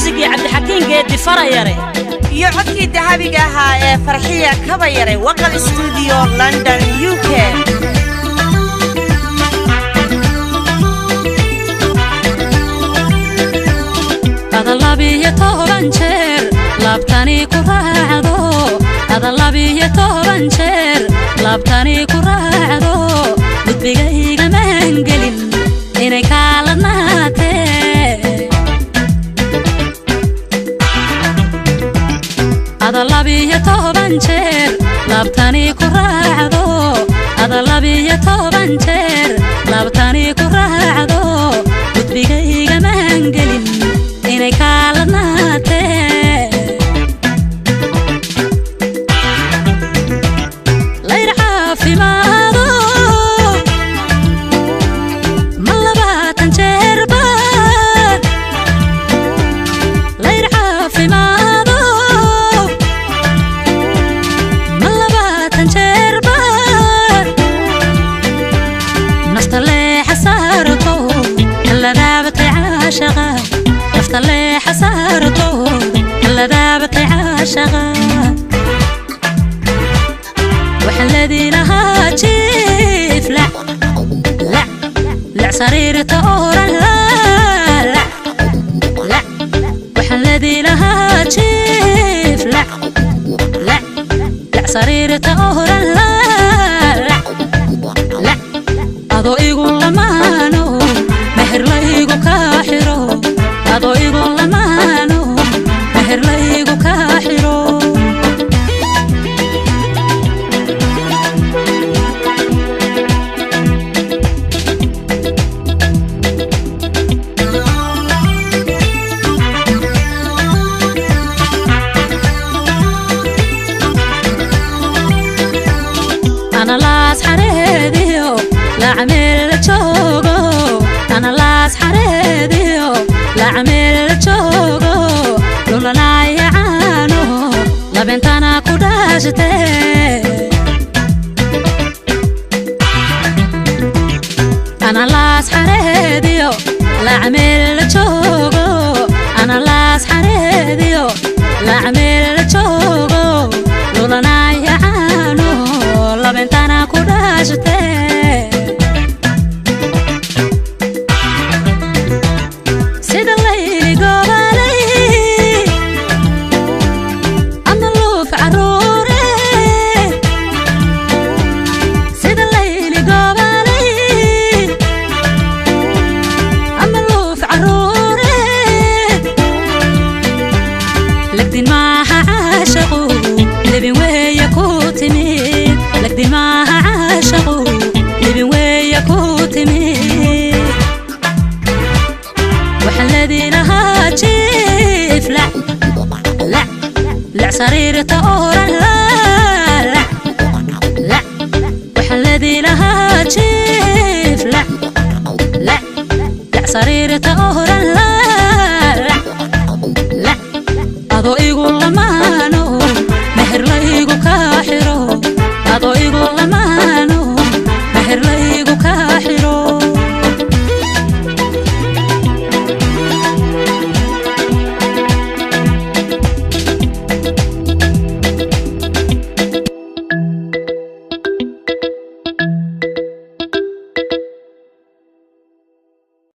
Muusigii Cabdixakiin Geeddi Farayare iyo codkii dahabiga ahaa ee Farxiya Kabayare, Waqal Studio, London, UK. Ada 12 jeer laabtani ku raacdo, ada 12 jeer laabtani ku raacdo, gudbigayga maangelin inay kaaladnaatee. Ada 12 jeer laabtani ku raacdo, ada 12 jeer laabtani ku raacdo, gudbigayga maangelin inay kaaladnaatee. Layr caafimaado ma 20 jeerba, layr caafimaado ma 20 jeerba, nafta leexa saarto kalladaabatay caashaqa, nafta leexa saarto kalladaabatay caashaqa. Waxaan leedilahaa jiif lac lac lac sariirta oran lac lac, waxaan leedilahaa jiif lac lac lac sariirta oran lac lac, adoo igu lamaano meher laygu kaa xiro, adoo igu lamaano meher laygu kaa xiro. Ana laas xareediyo lacmeel la joogo, ana laas xareediyo lacmeel la joogo, lulanaya caano labentana ku dhaashte. Ana laas xareediyo lacmeel la joogo, ana laas xareediyo lacmeel la joogo, lulanaya caano labentana ku dhaashte. Sida layli gobalay ama luuf caruure, sida layli gobalay ama luuf caruure, lagdin maaha caashaqu libin weeye ku timid, lagdin maaha caashaqu libin weeye ku timid. Waxaan leedilahaa jiif lac lac lac sariirta oran lac lac, waxaan leedilahaa jiif lac lac lac sariirta oran lac lac, adoo igu lamaano